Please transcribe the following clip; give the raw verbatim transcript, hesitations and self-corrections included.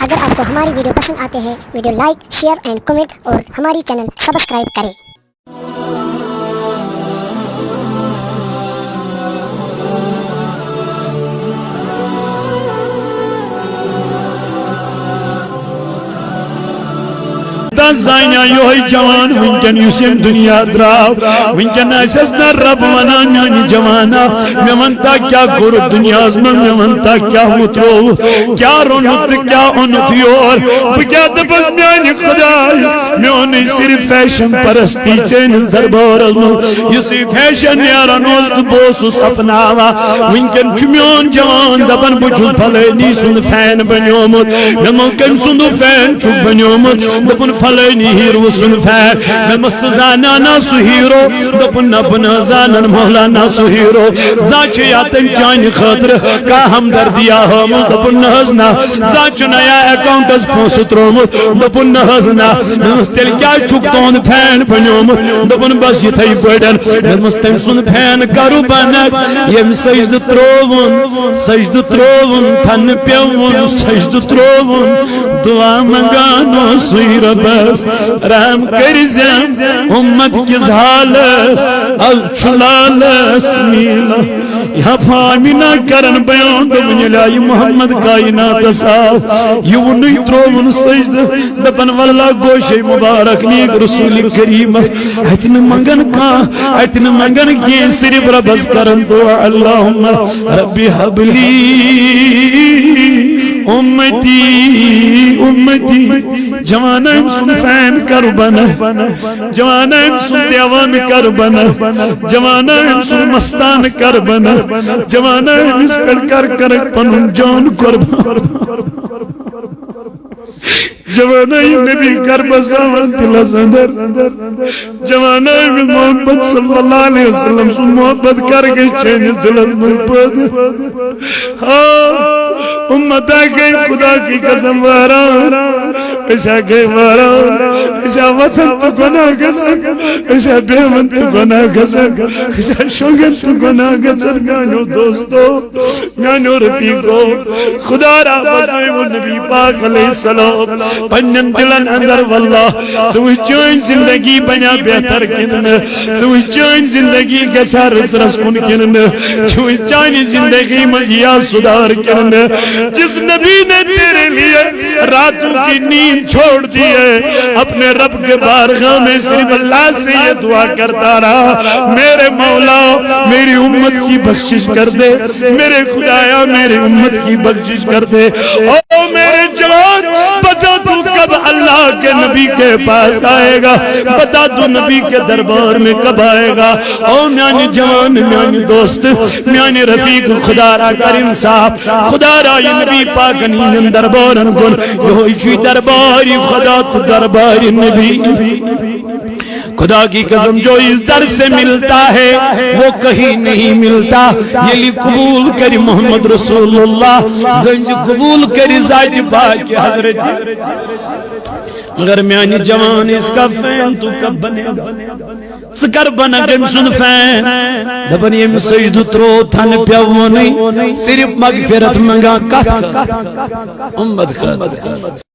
اگر آپ کو ہماری ویڈیو پسند آتے ہیں، video like, share and comment اور ہماری چینل سبسکرائب کریں۔ تس زانیا یہوے جوان ونکیٚن یُس ییٚمہِ دُنیا درٛاو، ونکیٚن آسٮ۪س نہ رب ونان، میانہِ جوانا، مےٚ ون تا کیٛاہ کوٚرُتھ دُنیاہس منٛز، مےٚ ون تا کیٛاہ مُترووُتھ، کیٛاہ روٚنُتھ تہٕ کیٛاہ اوٚنُتھ یور۔ بہٕ کیٛاہ دپس میانہِ خداے، مےٚ اوٚنُے صرف فیشن پرستی چٲنِس دربارس منٛز۔ یُس یہِ فیشن نیران اوس تہٕ بہٕ اوسُس اپناوان۔ ونکیٚن چھُ میون جوان دپان، بہٕ چھُس فلٲنی سُنٛد فین بنیومُت۔ مےٚ دوٚپمَس، کٔمۍ سُنٛد فین چھُکھ بنیومُت؟ دوٚپُن، فلٲنی ہیٖروٕ سُنٛد فین۔ مےٚ دوٚپمَس، ژٕ زانان نا سُہ ہیٖرو؟ دوٚپُن، نہ، بہٕ نہ حظ زانان مولانا سُہ ہیٖرو۔ زانٛہہ چھُ یا تٔمۍ چانہِ خٲطرٕ کانٛہہ ہمدردیا ہٲومٕژ؟ دوٚپُن، نہ حظ نہ۔ زانٛہہ چھُ نہ یا اکاؤنٹس پونٛسہٕ ترٛوومُت؟ دوٚپُن، نہ حظ نہ۔ مےٚ دوٚپمَس، تیٚلہِ کیٛازِ چھُکھ تُہُنٛد فین بنیومُت؟ دوٚپُن، بس یِتھَے پٲٹھۍ۔ مےٚ دوٚپمَس، تٔمۍ سُنٛد فین کرٕ بہٕ نہ، ییٚمۍ سجدٕ ترٛووُن، سجدٕ ترٛووُن، تھنہٕ پیوٚوُن، سجدٕ ترٛووُن، دُعا منٛگان اوسُے رۄبس، رحم کٔرۍزٮ۪م اُمت کِس حالس، از چھُ لالس میٖلہٕ۔ یا فامینا کرن بیان دوٚپُن، ییٚلہِ آیہِ محمد کائناتس آو، یہِ وُنُے ترٛووُن سجدٕ، دپان، واللہ گوشے مبارک نیک رسول کریمس، اتہِ نہٕ منگان کانٛہہ، اتہِ نہٕ منگان کینٛہہ، صرف ربس کران دعا، اللہم رب حبلی امتی، امتی۔ جوانا أمۍ سُنٛد فین کرٕ بہٕ نہ، جوانا أمۍ سُنٛد دیوان کرٕ بہٕ نہ، جوانا أمۍ سُنٛد مستان کرٕ بہٕ نہ، جوانا أمِس پٮ۪ٹھ کر کرکھ پنُن جان قربان۔ جوانا یہِ نبی کر بساوان دلس اندر۔ جوانا یہِ محمد صلی اللہ علیہ وسلم سُنٛد محبت کر گژھِ چٲنِس دلس منٛز پٲدٕ۔ ہا، امتا گٔے خدا کی قسم واران۔ أسۍ ہا گٔے واران۔ أسۍ ہا وتھان تہٕ گۄناہ گژھان۔ أسۍ ہا بیہوان تہٕ گۄناہ گژھان۔ أسۍ ہا شۄنٛگان تہٕ گۄناہ گژھان۔ میانیو دوستو، میانیو رفیقو، خدا را بسویو نبی پاک علیہ السلام پننٮ۪ن دلن اندر۔ واللہ، ژٕ وٕچھ چٲنۍ زندگی بنیا بہتر کِنہٕ نہٕ؟ ژٕ وٕچھ چٲنۍ زندگی گژھیا رٕژ رس کُن کِنہٕ نہٕ؟ ژٕ وٕچھ چانہِ زندگی منٛز ییا سدھار کِنہٕ نہٕ؟ جس نبی نے تیرے لیے راتوں کی نیند چھوڑ دی ہے، اپنے رب کے بارگاہ میں صرف اللہ سے یہ دعا کرتا رہا، میرے مولا، میری امت کی بخشش کر دے، میرے خدایا، میری امت کی بخشش کر دے۔ او میرے جوان، بتا تو کب اللہ کے نبی کے پاس آئے گا، بتا تو نبی کے دربار میں کب آئے گا۔ او میانہِ جوان، میانہِ دوست، میانہِ رفیق، خدا را کر انصاف۔ خدا را یہِ نبی پاکن ہٕنٛدٮ۪ن دربارن کُن، یہوے چھُ دربار خدا تہٕ دربار نبی۔ خدا کی قسم، جو اس در سے ملتا ہے، وہ کہیں نہیں ملتا۔ ییٚلہِ قبول کرِ محمد رسول اللہ، زنج قبول کرِ ذات پاک حضرت۔ مگر میانہِ جوان، اس کا فین تو کب بنے گا؟ ژٕ کر بنکھ أمۍ سُنٛد فین؟ دپان، ییٚمۍ سجدٕ ترٛوو، تھنہٕ پیوٚونُے، صرف مغفرت منگان کتھ خٲطرٕ؟ امت خٲطرٕ۔